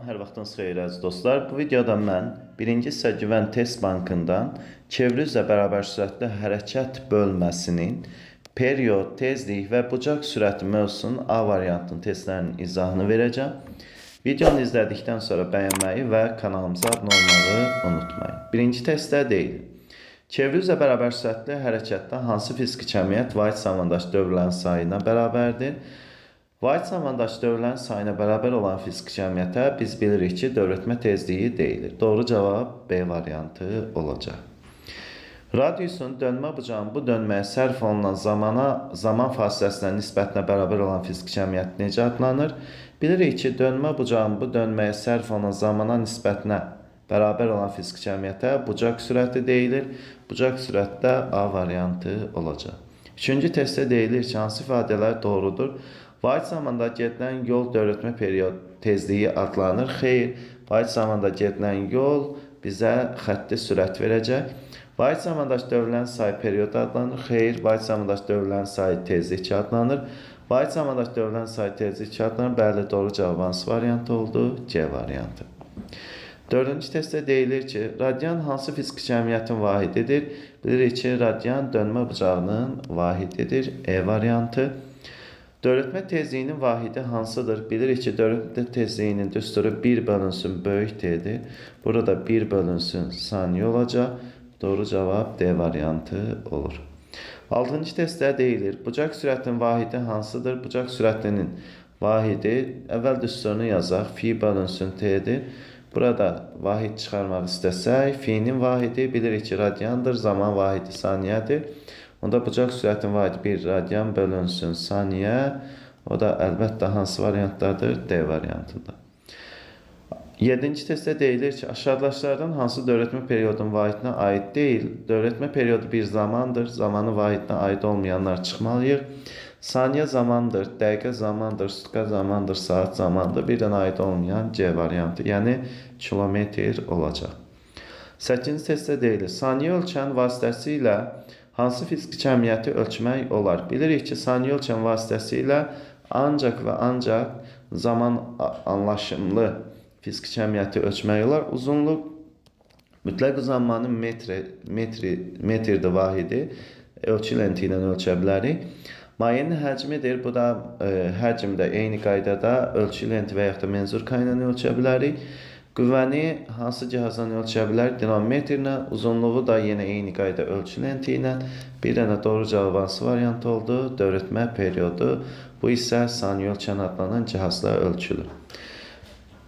Salam, hər vaxtınız xeyir əziz dostlar. Bu videoda mən birinci hissə Güvən Test Bankından çevri üzrə bərabər sürətli hərəkət bölməsinin period, tezlik və bucaq sürəti mövzusunun A variantının testlərinin izahını verəcəm. Videonu izlədikdən sonra bəyənməyi və kanalımıza abunə olmağı unutmayın. Birinci testdə deyilir. Çevri üzrə bərabər sürətli hərəkətdə hansı fiziki kəmiyyət vahid zamandakı dövrlərin sayına bərabərdir? Vahid zamandakı dövrlərin sayına bərabər olan fiziki kəmiyyətə biz bilirik ki, dövrətmə tezliyi deyilir. Doğru cavab B variantı olacaq. Radiusun dönmə bucağının bu dönməyə sərf olunan zamana, zaman fasiləsinə nisbətinə bərabər olan fiziki kəmiyyət necə adlanır? Bilirik ki, dönmə bucağının bu dönməyə sərf olunan zamana nisbətinə bərabər olan fiziki kəmiyyətə bucaq sürəti deyilir. Bucaq sürəti də A variantı olacaq. Üçüncü testdə deyilir ki, hansı ifadələr doğrudur? Vahid zamanda gedilən yol dövrətmə period tezliyi adlanır. Xeyr, vahid zamanda gedilən yol bizə xətti sürət verəcək. Vahid zamandakı dövrlərin sayı period adlanır. Xeyr, vahid zamandakı dövrlərin sayı tezlik adlanır. Vahid zamandakı dövrlərin sayı tezlik adlanır. Bəli, doğru cavab hansı variant oldu? C variantı. Dördüncü testdə deyilir ki, radian hansı fiziki kəmiyyətin vahididir? Bilirik ki, radian dönmə bucağının vahididir. E variantı. Dövrətmə tezliyinin vahidi hansıdır? Bilirik ki, dövrətmə tezliyinin düsturu 1 bölünsün böyük T-dir. Burada 1 bölünsün saniyə olacaq. Doğru cavab D variantı olur. Altıncı testdə deyilir, bucaq sürətinin vahidi hansıdır? Bucaq sürətinin vahidi, əvvəl düsturunu yazaq, fi bölünsün T-dir. Burada vahid çıxarmaq istəsək, fi-nin vahidi bilirik ki, radiandır, zaman vahidi saniyədir. Onda bucaq sürətinin vahidi 1 radian bölünsün saniyə. O da əlbəttə hansı variantdadır? D variantında. Yedinci testdə deyilir ki, aşağıdakılardan hansı dövrətmə periodunun vahidinə aid deyil? Dövrətmə periodu bir zamandır. Zamanı vahidinə aid olmayanlar çıxmalıyıq. Saniyə zamandır, dəqiqə zamandır, sutka zamandır, saat zamandır. Bir dənə aid olmayan C variantı, yəni kilometr olacaq. Səkkizinci testdə deyilir, saniyə ölçən vasitəsilə hansı fiziki kəmiyyəti ölçmək olar? Bilirik ki, saniyə ölçən vasitəsilə ancaq və ancaq zaman anlaşımlı fiziki kəmiyyəti ölçmək olar. Uzunluq mütləq uzanmanın metrdir vahidi. Ölçü lenti ilə ölçə bilərik. Mayenin həcmidir. Bu da həcm də eyni qaydada ölçü lenti və yaxud da menzurka ilə ölçə bilərik. Qüvvəni hansı cihazla ölçə bilər? Dinamometrlə. Uzunluğu da yenə eyni qayda ölçü lenti ilə. Bir dənə doğru cavab hansı variant oldu? Dövrətmə periodu. Bu isə saniyə ölçən adlanan cihazla ölçülür.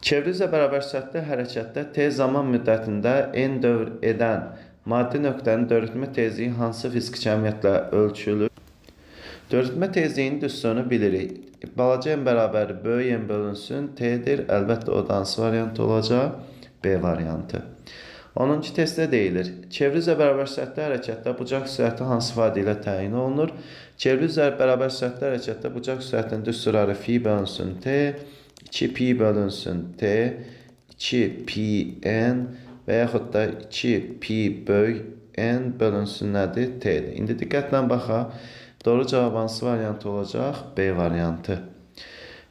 Çevri üzrə bərabər sürətli hərəkətdə t zaman müddətində n dövr edən maddi nöqtənin dövrətmə tezliyi hansı fiziki kəmiyyətlə ölçülür? Dövrətmə tezliyinin düsturunu bilirik. Balaca n bərabər böyük n bölünsün t-dir. Əlbəttə o da hansı variant olacaq? B variantı. 10-cu testdə deyilir, çevri üzrə bərabər sürətli hərəkətdə bucaq sürəti hansı ifadə ilə təyin olunur? Çevri üzrə bərabər sürətli hərəkətdə bucaq sürətinin düsturları fi bölünsün t, 2 pi bölünsün t, 2 pi n və yaxud da 2 pi böyük n bölünsün nədir? T-dir. İndi diqqətlə baxaq. Doğru cavab hansı variant olacaq? B variantı.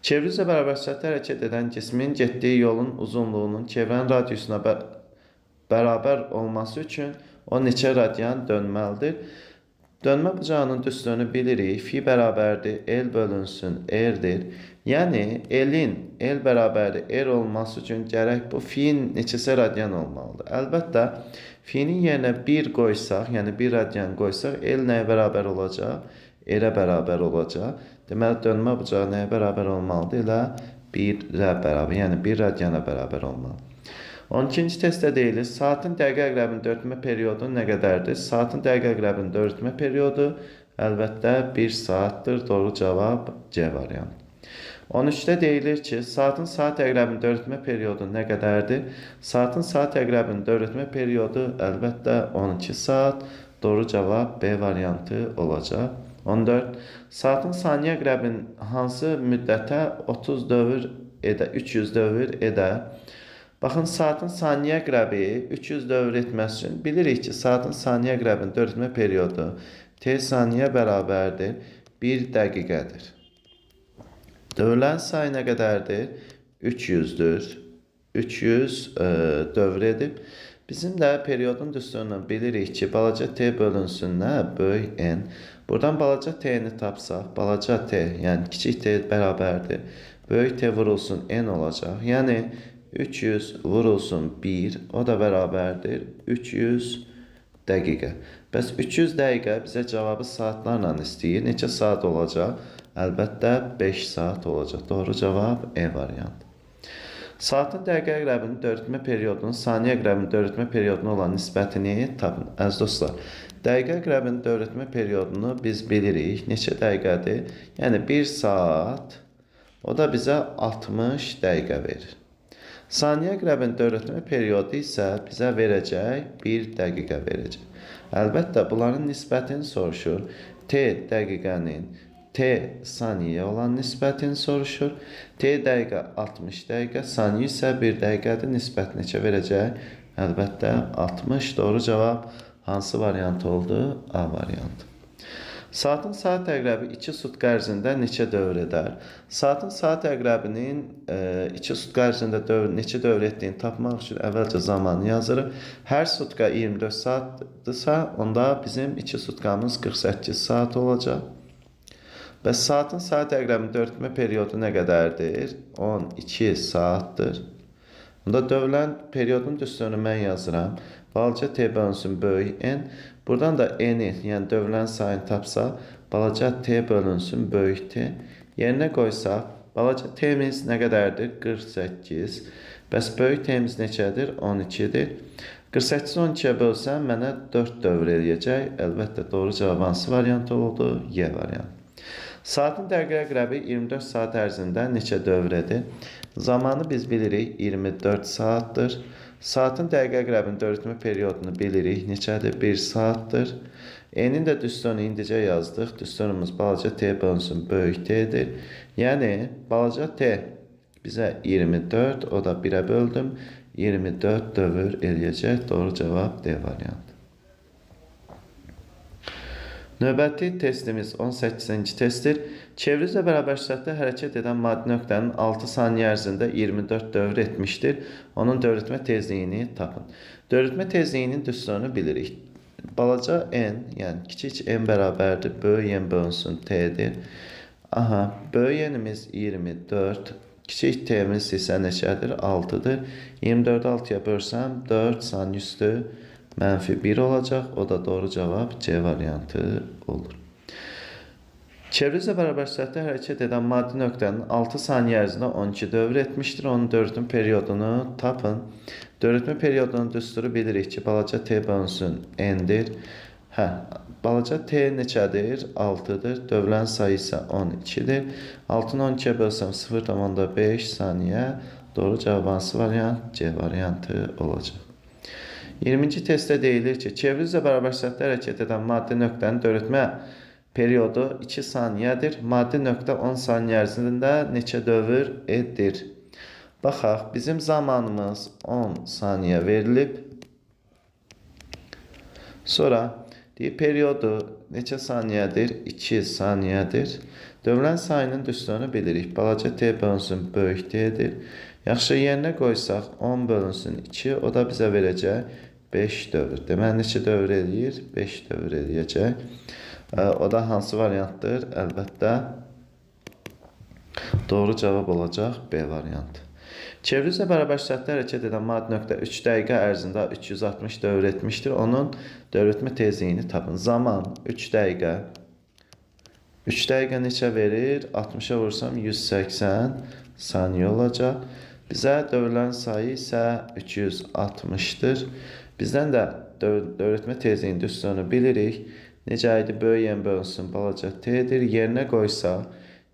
Çevri üzrə bərabər sürətlə hərəkət edən cismin getdiyi yolun uzunluğunun çevrənin radiusuna bərabər olması üçün o neçə radian dönməlidir? Dönmə bucağının düsturunu bilirik. Fi bərabərdir L bölünsün R-dir. Yəni L-in L bərabərdir R olması üçün gərək bu fi-nin neçəsə radian olmalıdır. Əlbəttə fi-nin yerinə 1 qoysaq, yəni 1 radian qoysaq L nəyə bərabər olacaq? R-ə bərabər olacaq. Deməli dönmə bucağı nəyə bərabər olmalıdır? Elə 1-ə bərabər, yəni 1 radiana bərabər olmalıdır. 12-ci testdə deyilir, saatın dəqiqə əqrəbinin dörtmə periodu nə qədərdir? Saatın dəqiqə əqrəbinin dörtmə periodu əlbəttə 1 saatdır. Doğru cavab C variantı. 13-də deyilir ki, saatın saat əqrəbinin dörtmə periodu nə qədərdir? Saatın saat əqrəbinin dörtmə periodu əlbəttə 12 saat. Doğru cavab B variantı olacaq. 14. Saatın saniyə əqrəbinin hansı müddətə 30 dövr edə, 300 dövr edər? Baxın, saatın saniyə əqrəbi 300 dövr etməsi üçün bilirik ki, saatın saniyə əqrəbinin dörtmə periodu t saniyə bərabərdir 1 dəqiqədir. Dövrlərin sayı nə qədərdir? 300-dür. 300 dövr edib. Bizim də periodun düsturunu bilirik ki, balaca t bölünsün nə? Böyük n. Buradan balaca t-ni tapsaq, balaca t, yəni kiçik t bərabərdir. Böyük t vurulsun n olacaq. Yəni 300 vurulsun 1, o da bərabərdir 300 dəqiqə. Bəs 300 dəqiqə bizə cavabı saatlarla istəyir. Neçə saat olacaq? Əlbəttə 5 saat olacaq. Doğru cavab E variantı. Saatın dəqiqə əqrəbinin dövr periodunun saniyə əqrəbinin dövr perioduna olan nisbətini tapın. Əziz dostlar, dəqiqə əqrəbinin dövr periodunu biz bilirik. Neçə dəqiqədir? Yəni 1 saat, o da bizə 60 dəqiqə verir. Saniyə əqrəbinin dövr periodu isə bizə verəcək 1 dəqiqə verəcək. Əlbəttə, bunların nisbətini soruşur. T dəqiqənin T saniyə olan nisbətini soruşur. T dəqiqə 60 dəqiqə, saniyə isə 1 dəqiqədir. Nisbət neçə verəcək? Əlbəttə 60. Doğru cavab hansı variant oldu? A variantı. Saatın saat əqrəbi 2 sutka ərzində neçə dövr edər? Saatın saat əqrəbinin 2 sutka ərzində neçə dövr etdiyini tapmaq üçün əvvəlcə zamanı yazırıq. Hər sutka 24 saatdırsa, onda bizim 2 sutkamız 48 saat olacaq. Bəs saatın saat əqrəbinin dövr periodu nə qədərdir? 12 saatdır. Onda dövlən periodun düsturunu mən yazıram. Balaca t bölünsün böyük n. Buradan da n-i, yəni dövlən sayını tapsaq, balaca t bölünsün böyük t. Yerinə qoysaq, balaca t-miz nə qədərdir? 48. Bəs böyük t-miz neçədir? 12-dir. 48-i 12-yə bölsəm, mənə 4 dövr eləyəcək. Əlbəttə, doğru cavab hansı variant oldu? Y variantı. Saatın dəqiqə əqrəbi 24 saat ərzində neçə dövr edir? Zamanı biz bilirik 24 saatdır. Saatın dəqiqə əqrəbinin dövr periodunu bilirik. Neçədir? 1 saatdır. N-in də düsturunu indicə yazdıq. Düsturumuz balaca t bölünsün böyük t-dir. Yəni balaca t bizə 24, o da 1-ə böldüm. 24 dövr eləyəcək. Doğru cavab D variantı. Növbəti testimiz 18-ci testdir. Çevrilişlə bərabər sürətdə hərəkət edən maddi nöqtənin 6 saniyə ərzində 24 dövr etmişdir. Onun dövr etmə tezliyini tapın. Dövr etmə tezliyinin düsturunu bilirik. Balaca n, yəni kiçik n bərabərdir, böyük n bölünsün t-dir. Aha, böyük n-imiz 24, kiçik t-miz isə neçədir? 6-dır. 24-ü 6-ya bölsəm 4 saniyə üstü mənfi 1 olacaq. O da doğru cavab C variantı olur. Çevrilişlə bərabər sürətdə hərəkət edən maddi nöqtənin 6 saniyə ərzində 12 dövr etmişdir. Onun dövr etmə periodunu tapın. Dövr etmə periodunun düsturu bilirik ki, balaca t bölünsün n-dir. Hə, balaca t neçədir? 6-dır. Dövlən sayı isə 12-dir. 6-nı 12-yə bölsəm 0,5 saniyə. Doğru cavab hansı variant? C variantı olacaq. 20-ci testdə deyilir ki, çevrilişlə bərabər sürətdə hərəkət edən maddi nöqtənin dövr etmə periodu 2 saniyədir. Maddi nöqtə 10 saniyə ərzində neçə dövr edir? Baxaq, bizim zamanımız 10 saniyə verilib. Sonra deyir, periodu neçə saniyədir? 2 saniyədir. Dövlən sayının düsturunu bilirik. Balaca t bölünsün böyük t-dir. Yaxşı, yerinə qoysaq 10 bölünsün 2, o da bizə verəcək 5 dövr. Deməli, neçə dövr eləyir? 5 dövr eləyəcək. O da hansı variantdır? Əlbəttə, doğru cavab olacaq B variantı. Çevrilişlə bərabər sürətdə hərəkət edən maddi nöqtə 3 dəqiqə ərzində 360 dövr etmişdir. Onun dövr etmə tezliyini tapın. Zaman 3 dəqiqə. 3 dəqiqə neçə verir? 60-a vursam 180 saniyə olacaq. Bizə dövrlərin sayı isə 360-dır. Bizdən də dövr etmə tezliyinin düsturunu bilirik. Necə idi? Böyük n bölünsün balaca t-dir. Yerinə qoysaq,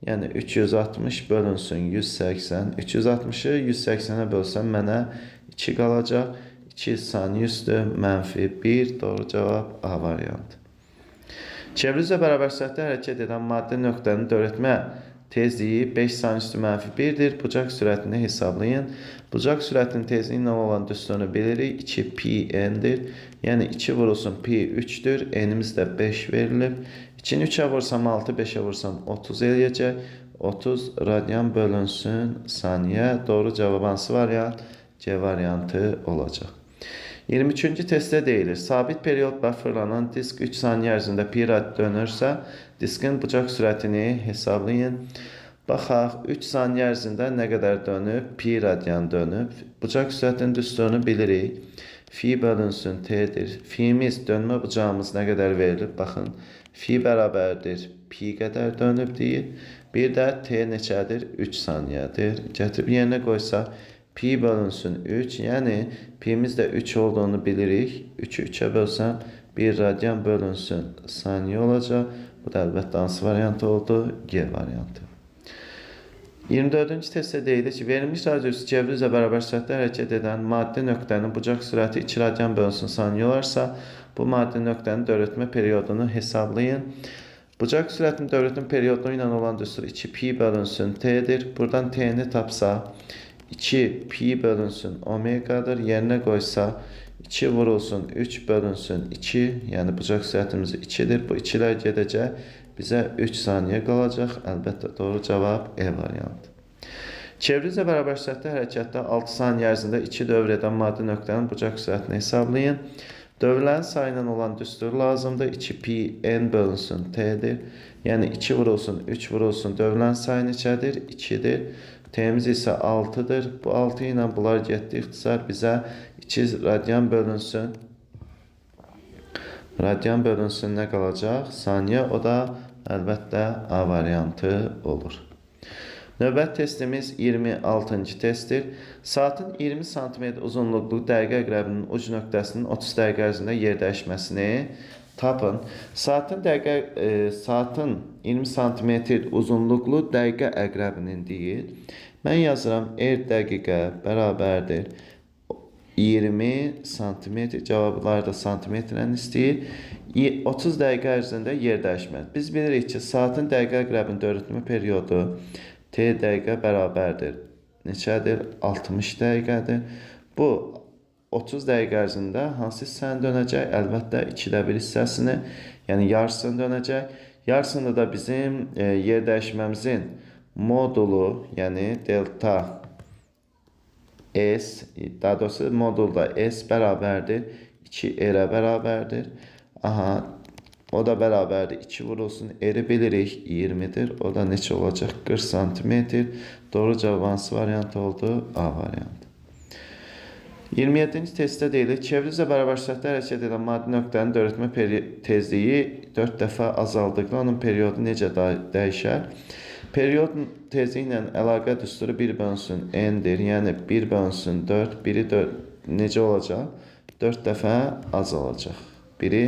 yəni 360 bölünsün 180. 360-ı 180-ə bölsəm mənə 2 qalacaq. 2 saniyə üstü mənfi 1. Doğru cavab A variantı. Çevrilişlə bərabər sürətdə hərəkət edən maddi nöqtənin dövr etmə tezliyi 5 saniyə üstü mənfi 1-dir. Bucaq sürətini hesablayın. Bucaq sürətinin tezliyi ilə olan düsturunu bilirik. 2 pi n-dir. Yəni 2 vurulsun pi 3-dür. N-imiz də 5 verilib. 2-ni 3-ə vursam 6, 5-ə vursam 30 eləyəcək. 30 radian bölünsün saniyə. Doğru cavab hansı variant? C variantı olacaq. 23-cü testdə deyilir, sabit periodla fırlanan disk 3 saniyə ərzində pi rad dönürsə, diskin bucaq sürətini hesablayın. Baxaq, 3 saniyə ərzində nə qədər dönüb? Pi radian dönüb. Bucaq sürətinin düsturunu bilirik. Fi bölünsün T-dir. Fi'miz, dönmə bucağımız nə qədər verilib? Baxın, fi bərabərdir. Pi qədər dönüb deyir. Bir də T neçədir? 3 saniyədir. Gətirib yerinə qoysaq, pi bölünsün 3, yəni pi'miz də 3 olduğunu bilirik. 3-ü 3-ə bölsəm, 1 radian bölünsün saniyə olacaq. Bu da əlbəttə hansı variantı oldu? G variantı. 24-cü testdə deyilir ki, verilmiş radius çevri üzrə bərabər sürətdə hərəkət edən maddi nöqtənin bucaq sürəti 2 radian bölünsün saniyə olarsa, bu maddi nöqtənin dövrətmə periodunu hesablayın. Bucaq sürətinin dövrətmə periodu ilə olan düstur 2 pi bölünsün t-dir. Buradan t-ni tapsaq, 2 pi bölünsün omegadır. Yerinə qoysaq, 2 vurulsun 3 bölünsün 2, yəni bucaq sürətimiz 2-dir. Bu 2-lər gedəcək. Bizə 3 saniyə qalacaq. Əlbəttə doğru cavab E variantı. Çevri üzrə bərabər sürətdə hərəkətdə 6 saniyə ərzində 2 dövr edən maddi nöqtənin bucaq sürətini hesablayın. Dövrlərin sayı ilə olan düstur lazımdır. 2 pi n bölünsün t-dir. Yəni 2 vurulsun 3 vurulsun. Dövrlərin sayı neçədir? 2-dir. T-miz isə 6-dır. Bu 6 ilə bunlar getdi. İxtisar bizə 2 radian bölünsün. Radian bölünsün nə qalacaq? Saniyə. O da əlbəttə A variantı olur. Növbəti testimiz 26-cı testdir. Saatın 20 sm uzunluqlu dəqiqə əqrəbinin uc nöqtəsinin 30 dəqiqə ərzində yer dəyişməsini tapın. Saatın 20 sm uzunluqlu dəqiqə əqrəbinin deyil. Mən yazıram R dəqiqə bərabərdir 20 sm, cavabları da santimetrlə istəyir. 30 dəqiqə ərzində yer dəyişməsi. Biz bilirik ki, saatın dəqiqə əqrəbinin dövrətmə periodu T dəqiqə bərabərdir. Neçədir? 60 dəqiqədir. Bu 30 dəqiqə ərzində hansı hissəni dönəcək? Əlbəttə 2-də 1 hissəsini, yəni yarısını dönəcək. Yarısında da bizim yer dəyişməmizin modulu, yəni delta S, daha doğrusu modulda S bərabərdir 2R-ə bərabərdir. Aha, o da bərabərdir 2 vurulsun. R-i bilirik 20-dir. O da neçə olacaq? 40 santimetr. Doğru cavab hansı variant oldu? A variantı. 27-ci testdə deyilir, çevri üzrə bərabər sürətdə hərəkət edən maddi nöqtənin dövrətmə tezliyi 4 dəfə azaldıqda onun periodu necə dəyişər? Period tezliyi ilə əlaqə düsturu 1 bölünsün n-dir. Yəni 1 bölünsün 4, 1-i 4 necə olacaq? 4 dəfə azalacaq. Biri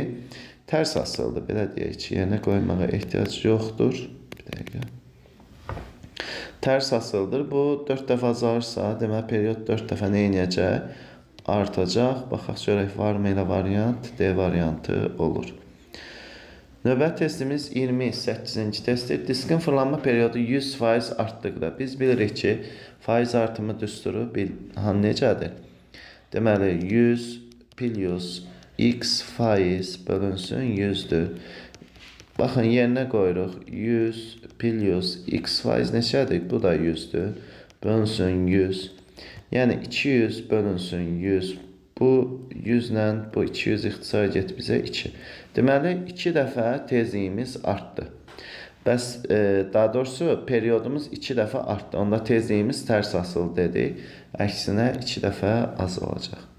tərs asıldı. Belə deyək ki, yerinə qoymağa ehtiyac yoxdur. Bir dəqiqə. Tərs asıldır. Bu 4 dəfə azalırsa, deməli period 4 dəfə nə eləyəcək? Artacaq. Baxaq görək varmı elə variant? D variantı olur. Növbəti testimiz 28-ci testdir. Diskin fırlanma periodu 100% artdıqda biz bilirik ki, faiz artımı düsturu necədir? Deməli 100 plus x faiz bölünsün 100-dür. Baxın, yerinə qoyuruq. 100 plus x faiz neçədir? Bu da 100-dür. Bölünsün 100. Yəni 200 bölünsün 100. Bu 100 ilə bu 200 ixtisar get bizə 2. Deməli, 2 dəfə tezliyimiz artdı. Bəs, daha doğrusu periodumuz 2 dəfə artdı. Onda tezliyimiz tərs asılı dedik. Əksinə 2 dəfə azalacaq.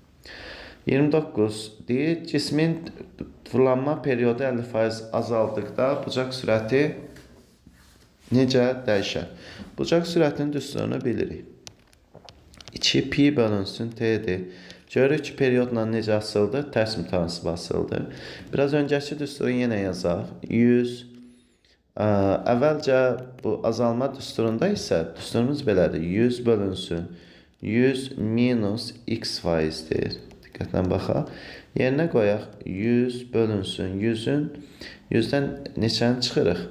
29 deyir, cismin fırlanma periodu 50% azaldıqda bucaq sürəti necə dəyişər? Bucaq sürətinin düsturunu bilirik. 2 pi bölünsün t-dir. Görürük ki, periodla necə asıldı? Tərs mütənasib asıldı. Biraz öncəki düsturu yenə yazaq. 100. Əvvəlcə bu azalma düsturunda isə düsturumuz belədir. 100 bölünsün 100 minus x faizdir. Diqqətlə baxaq. Yerinə qoyaq. 100 bölünsün 100-ün. 100-dən neçəni çıxırıq?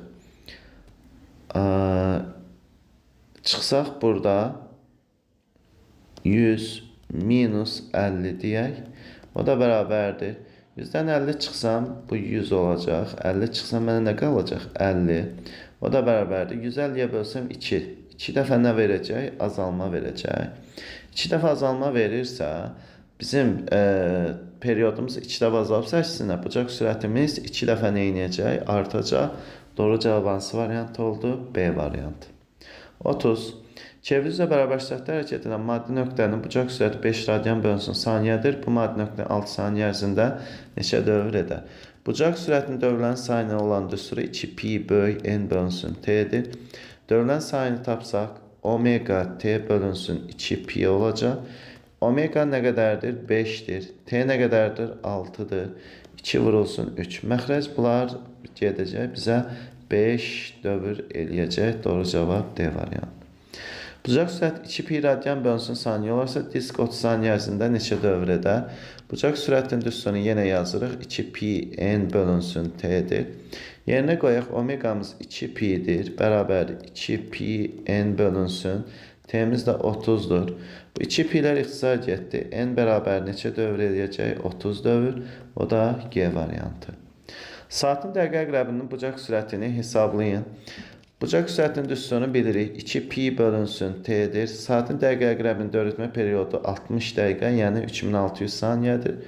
Çıxsaq burada 100 minus 50 deyək. O da bərabərdir. 100-dən 50 çıxsam bu 100 olacaq. 50 çıxsam mənə nə qalacaq? 50. O da bərabərdir. 150-yə bölsəm 2. 2 dəfə nə verəcək? Azalma verəcək. 2 dəfə azalma verirsə, bizim periodumuz 2 dəfə azalıbsa, əksinə bucaq sürətimiz 2 dəfə nə eləyəcək? Artacaq. Doğru cavab hansı variant oldu? B variantı. 30. Çevri üzrə bərabər sürətdə hərəkət edən maddi nöqtənin bucaq sürəti 5 radian bölünsün saniyədir. Bu maddi nöqtə 6 saniyə ərzində neçə dövr edər? Bucaq sürətinin dövrlərin sayına olan düsturu 2 pi böyük n bölünsün t-dir. Dövrlərin sayını tapsaq, omega t bölünsün 2 pi olacaq. Omega nə qədərdir? 5-dir. T nə qədərdir? 6-dır. 2 vurulsun 3. Məxrəc bunlar gedəcək. Bizə 5 dövr eləyəcək. Doğru cavab D variantı. Bucaq sürəti 2 pi radian bölünsün saniyə olarsa, disk 30 saniyə ərzində neçə dövr edər? Bucaq sürətinin düsturunu yenə yazırıq. 2 pi n bölünsün t-dir. Yerinə qoyaq, omeqamız 2 pi-dir. Bərabər 2 pi n bölünsün. T-miz də 30-dur. Bu 2 pi-lər ixtisar getdi. N bərabər neçə dövr eləyəcək? 30 dövr. O da G variantı. Saatın dəqiqə əqrəbinin bucaq sürətini hesablayın. Bucaq sürətinin düsturunu bilirik. 2 pi bölünsün t-dir. Saatın dəqiqə əqrəbinin dövritmə periodu 60 dəqiqə, yəni 3600 saniyədir.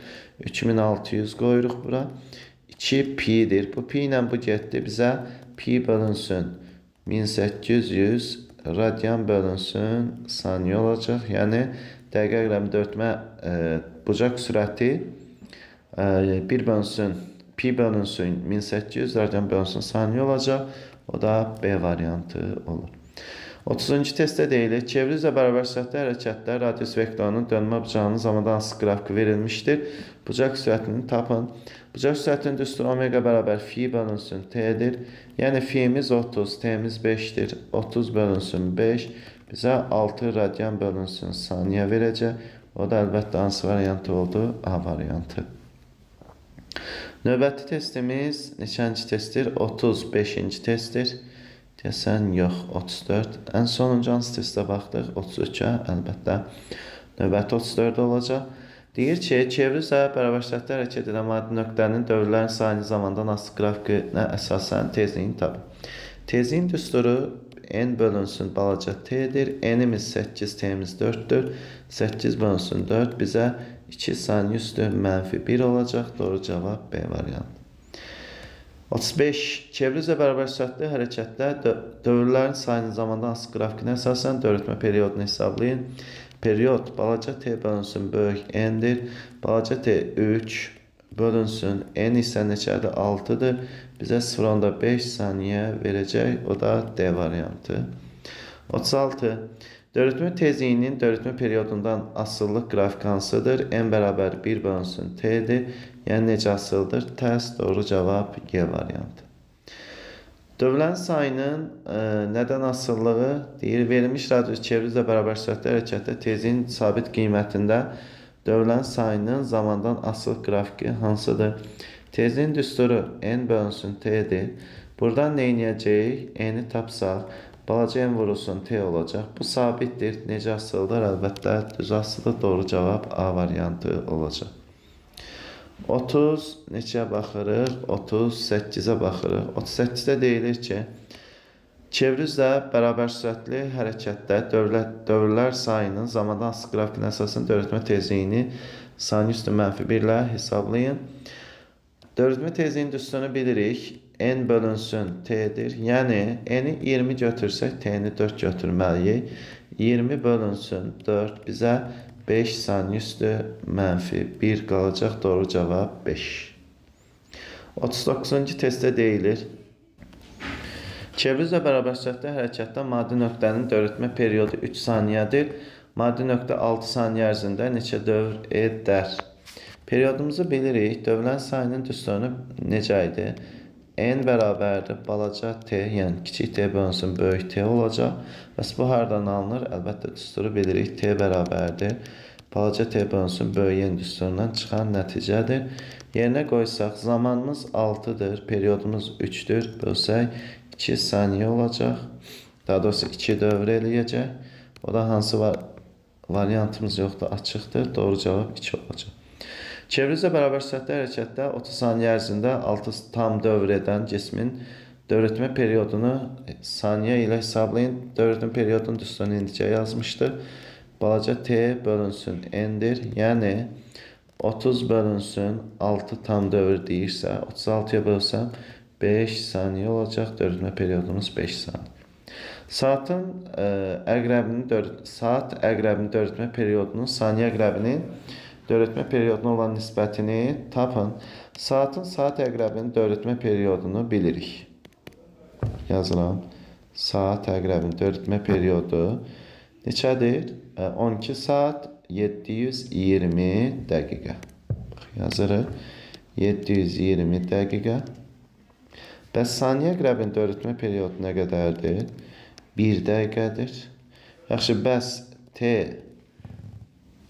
3600 qoyuruq bura. 2 pi-dir. Bu pi ilə bu getdi. Bizə pi bölünsün 1800 radian bölünsün saniyə olacaq. Yəni dəqiqə əqrəbinin dövritmə bucaq sürəti 1 bölünsün pi bölünsün 1800 radian bölünsün saniyə olacaq. O da B variantı olur. 30-cu testdə deyilir, çevri üzrə bərabər sürətli hərəkətdə radius vektorunun dönmə bucağının zamandan asılı qrafiki verilmişdir. Bucaq sürətini tapın. Bucaq sürətinin düsturu omega bərabər fi bölünsün t-dir. Yəni fi-miz 30, t-miz 5-dir. 30 bölünsün 5 bizə 6 radian bölünsün saniyə verəcək. O da əlbəttə hansı variantı oldu? A variantı. Növbəti testimiz neçənci testdir? 35-ci testdir. Deyəsən, yox, 34. Ən sonuncu hansı testə baxdıq? 33-ə, əlbəttə. Növbəti 34 olacaq. Deyir ki, çevri üzrə bərabər sürətdə hərəkət edən maddi nöqtənin dövrlərin sayını zamandan asılı qrafikinə əsasən tezliyini tapın. Tezliyin düsturu n bölünsün balaca t-dir. N-imiz 8, t-imiz 4-dür. 8 bölünsün 4 bizə 2 saniyə üstü mənfi 1 olacaq. Doğru cavab B variantı. 35. Çevri üzrə bərabər sürətli hərəkətdə dövrlərin sayını zamandan asılı qrafikinə əsasən dövritmə periodunu hesablayın. Period balaca t bölünsün böyük n-dir. Balaca t 3 bölünsün n isə neçədir? 6-dır. Bizə 0,5 saniyə verəcək. O da D variantı. 36. Dövritmə tezliyinin dövritmə periodundan asılılıq qrafiki hansıdır? N bərabər 1 bölünsün t-dir. Yəni necə asılıdır? Tərs. Doğru cavab G variantı. Dövlən sayının nədən asılılığı deyir, verilmiş radius çevri üzrə bərabər sürətli hərəkətdə tezliyin sabit qiymətində dövlən sayının zamandan asılı qrafiki hansıdır? Tezliyin düsturu n bölünsün t-dir. Buradan nə eləyəcəyik? N-i tapsaq, balaca n vurulsun t olacaq. Bu sabitdir. Necə asılıdır? Əlbəttə düz asılıdır. Doğru cavab A variantı olacaq. 30 neçəyə baxırıq? 38-ə baxırıq. 38-də deyilir ki, çevri üzrə bərabər sürətli hərəkətdə dövrlər sayının zamandan asılı qrafikinə əsasən dövritmə tezliyini saniyə üstü mənfi 1 ilə hesablayın. Dövritmə tezliyinin düsturunu bilirik. N bölünsün t-dir. Yəni n-i 20 götürsək, t-ni 4 götürməliyik. 20 bölünsün 4 bizə 5 saniyə üstü mənfi 1 qalacaq. Doğru cavab 5. 39-cu testdə deyilir. Çevri üzrə bərabər sürətli hərəkətdə maddi nöqtənin dövritmə periodu 3 saniyədir. Maddi nöqtə 6 saniyə ərzində neçə dövr edər? Periodumuzu bilirik. Dövlən sayının düsturunu necə idi? N bərabərdir balaca t, yəni kiçik t bölünsün böyük t olacaq. Bəs bu hardan alınır? Əlbəttə düsturu bilirik. T bərabərdir balaca t bölünsün böyük n düsturundan çıxan nəticədir. Yerinə qoysaq zamanımız 6-dır, periodumuz 3-dür. Bölsək 2 saniyə olacaq. Daha doğrusu 2 dövr eləyəcək. O da hansı var? Variantımız yoxdur, açıqdır. Doğru cavab 2 olacaq. Çevri üzrə bərabər sürətli hərəkətdə 30 saniyə ərzində 6 tam dövr edən cismin dövritmə periodunu saniyə ilə hesablayın. Dövritmə periodunun düsturunu indicə yazmışdır. Balaca t bölünsün n-dir. Yəni 30 bölünsün 6 tam dövr deyirsə, 36-ya bölsəm 5 saniyə olacaq. Dövrətmə periodumuz 5 saniyə. Saatın əqrəbinin saat əqrəbinin dövrətmə periodunun saniyə əqrəbinin dövrətmə perioduna olan nisbətini tapın. Saatın saat əqrəbinin dövrətmə periodunu bilirik. Yazıram. Saat əqrəbinin dövrətmə periodu neçədir? 12 saat 720 dəqiqə. Bax, yazırıq. 720 dəqiqə. Bəs saniyə əqrəbinin dövrətmə periodu nə qədərdir? 1 dəqiqədir. Yaxşı, bəs T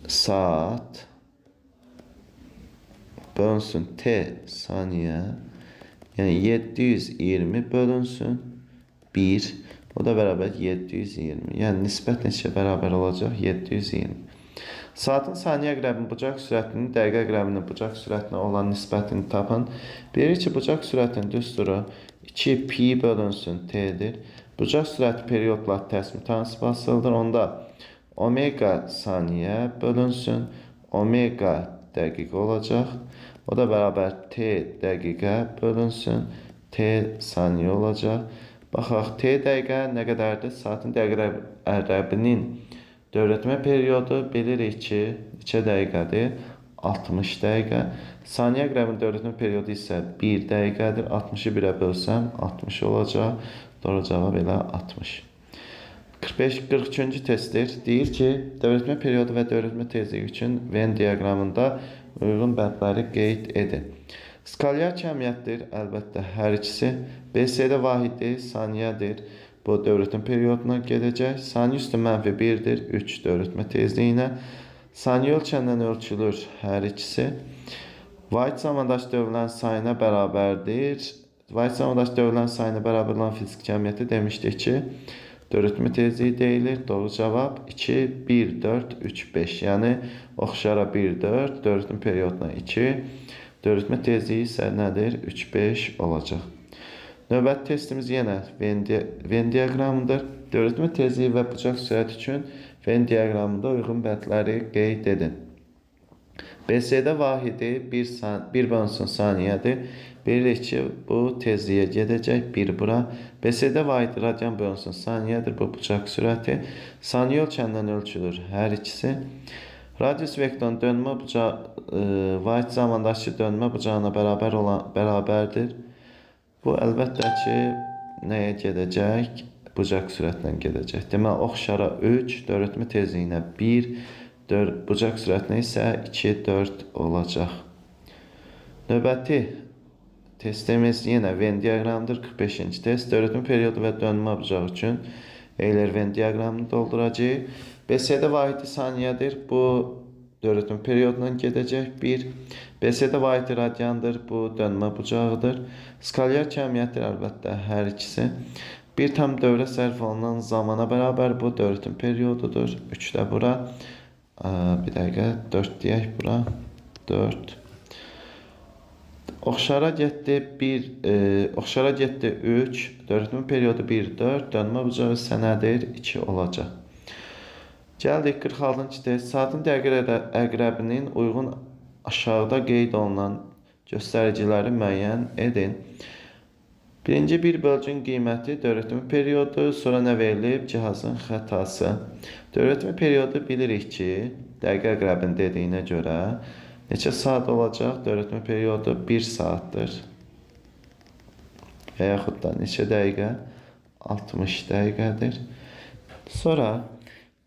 saat bölünsün T saniyə, yəni 720 bölünsün 1, o da bərabər 720. Yəni nisbət neçə bərabər olacaq? 720. Saatın saniyə əqrəbinin bucaq sürətinin dəqiqə əqrəbinin bucaq sürətinə olan nisbətini tapın. Bilirik ki, bucaq sürətinin düsturu 2 pi bölünsün T-dir. Bucaq sürəti periodla tərs mütənasib asılıdır. Onda omega saniyə bölünsün, omega dəqiqə olacaq. O da bərabər T dəqiqə bölünsün, T saniyə olacaq. Baxaq, T dəqiqə nə qədərdir? Saatın dəqiqə əqrəbinin dövrətmə periodu bilirik ki, neçə dəqiqədir? 60 dəqiqə. Saniyə əqrəbinin dövrətmə periodu isə 1 dəqiqədir. 60-ı 1-ə bölsəm 60 olacaq. Doğru cavab elə 60. 45-43-cü testdir. Deyir ki, dövrətmə periodu və dövrətmə tezliyi üçün Venn diaqramında uyğun bəndləri qeyd edin. Skalyar kəmiyyətdir, əlbəttə hər ikisi. BC-də vahidi saniyədir. Bu dövrətmə perioduna gedəcək. Saniyə üstü mənfi 1-dir, 3 dövrətmə tezliyinə. Saniyə ölçəndən ölçülür hər ikisi. Vahid zamandaş dövlən sayına bərabərdir. Vahid zamandaş dövlən sayına bərabər olan fiziki kəmiyyəti demişdik ki, dövrətmə tezliyi deyilir. Doğru cavab 2, 1, 4, 3, 5. Yəni oxşara 1, 4, dövrətmə perioduna 2. Dövrətmə tezliyi isə nədir? 3, 5 olacaq. Növbəti testimiz yenə Venn diaqramıdır. Dövrətmə tezliyi və bucaq sürəti üçün Venn diaqramında uyğun bəndləri qeyd edin. BC-də vahidi 1 bölünsün saniyədir. Bilirik ki, bu tezliyə gedəcək. 1 bura. BC-də vahidi radian bölünsün saniyədir. Bu bucaq sürəti. Saniyə ölçəndən ölçülür hər ikisi. Radius vektorunun dönmə bucağı, vahid zamandakı dönmə bucağına bərabərdir. Bu əlbəttə ki, nəyə gedəcək? Bucaq sürətinə gedəcək. Deməli, oxşara 3, dövrətmə tezliyinə 1, bucaq sürətinə isə 2, 4 olacaq. Növbəti testimiz yenə Venn diaqramıdır. 45-ci test. Dövrətmə periodu və dönmə bucağı üçün Euler-Venn diaqramını dolduracağıq. BC-də vahidi saniyədir. Bu dövrətmə perioduna gedəcək. 1. BC-də vahidi radiandır. Bu dönmə bucağıdır. Skalyar kəmiyyətdir əlbəttə hər ikisi. Bir tam dövrə sərf olunan zamana bərabər bu dövrətmə periodudur. 3 də bura. Bir dəqiqə 4 deyək bura. 4. Oxşara getdi 1, oxşara getdi 3. Dövrətmə periodu 1, 4. Dönmə bucağı isə nədir? 2 olacaq. Gəldik 46-cı test. Saatın dəqiqə əqrəbinin uyğun aşağıda qeyd olunan göstəriciləri müəyyən edin. Birinci bir bölgünün qiyməti dövrətmə periodu, sonra nə verilib? Cihazın xətası. Dövrətmə periodu bilirik ki, dəqiqə əqrəbin dediyinə görə neçə saat olacaq? Dövrətmə periodu 1 saatdır. Və yaxud da neçə dəqiqə? 60 dəqiqədir. Sonra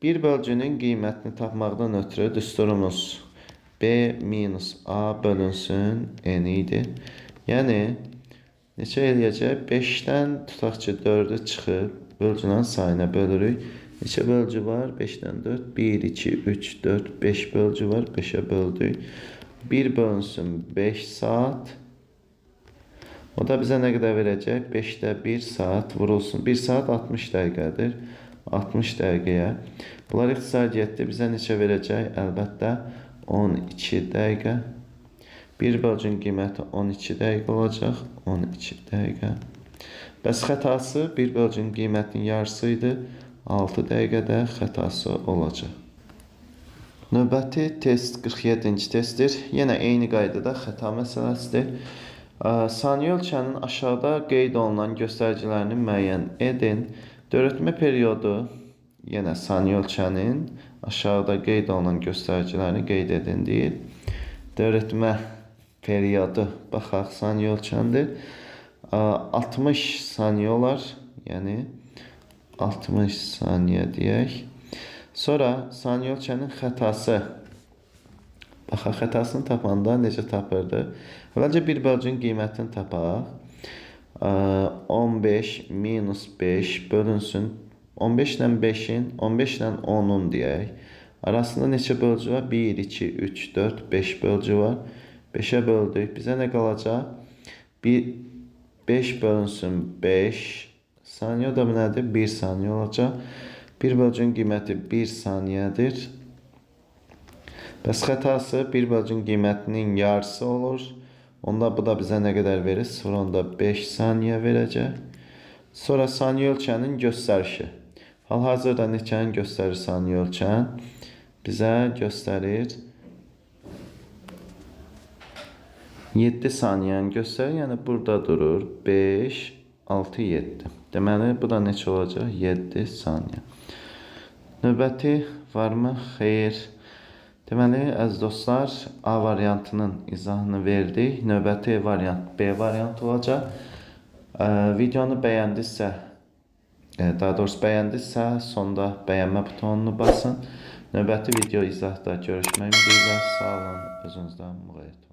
bir bölgünün qiymətini tapmaqdan ötürü düsturumuz B minus A bölünsün N idi. Yəni, neçə eləyəcək? 5-dən tutaq ki, 4-ü çıxıb, bölgünün sayına bölürük. Neçə bölgü var? 5-dən 4. 1, 2, 3, 4, 5 bölgü var. 5-ə böldük. 1 bölünsün 5 saat. O da bizə nə qədər verəcək? 5-də 1 saat vurulsun. 1 saat 60 dəqiqədir. 60 dəqiqəyə. Bunlar ixtisar getdi. Bizə neçə verəcək? Əlbəttə 12 dəqiqə. Bir bölgünün qiyməti 12 dəqiqə olacaq. 12 dəqiqə. Bəs xətası bir bölgünün qiymətinin yarısı idi. 6 dəqiqədə xətası olacaq. Növbəti test 47-ci testdir. Yenə eyni qaydada xəta məsələsidir. Saniyə ölçənin aşağıda qeyd olunan göstəricilərini müəyyən edin. Dörətmə periodu, yenə saniyə ölçənin aşağıda qeyd olunan göstəricilərini qeyd edin deyir. Dörətmə periodu, baxaq, saniyə ölçəndir. 60 saniyə olar, yəni 60 saniyə deyək. Sonra saniyə ölçənin xətası. Baxaq, xətasını tapanda necə tapırdı? Əvvəlcə bir bölücünün qiymətini tapaq. 15 minus 5 bölünsün. 15 ilə 5-in, 15 ilə 10-un deyək. Arasında neçə bölücü var? 1, 2, 3, 4, 5 bölücü var. 5-ə böldük. Bizə nə qalacaq? 5 bölünsün 5. Saniyə o da nədir? 1 saniyə olacaq. Bir bölücünün qiyməti 1 saniyədir. Bəs xətası bir bölücünün qiymətinin yarısı olur. Onda bu da bizə nə qədər verir? 0,5 saniyə verəcək. Sonra saniyə ölçənin göstərişi. Hal-hazırda neçəni göstərir saniyə ölçən? Bizə göstərir 7 saniyəni göstərir. Yəni burada durur 5, 6, 7. Deməli, bu da neçə olacaq? 7 saniyə. Növbəti varmı? Xeyr. Deməli, əziz dostlar, A variantının izahını verdik. Növbəti variant B variantı olacaq. Videonu bəyəndinizsə, daha doğrusu bəyəndinizsə, sonda bəyənmə butonunu basın. Növbəti video izahda görüşmək ümidi ilə sağ olun, özünüzdən müğayət olun.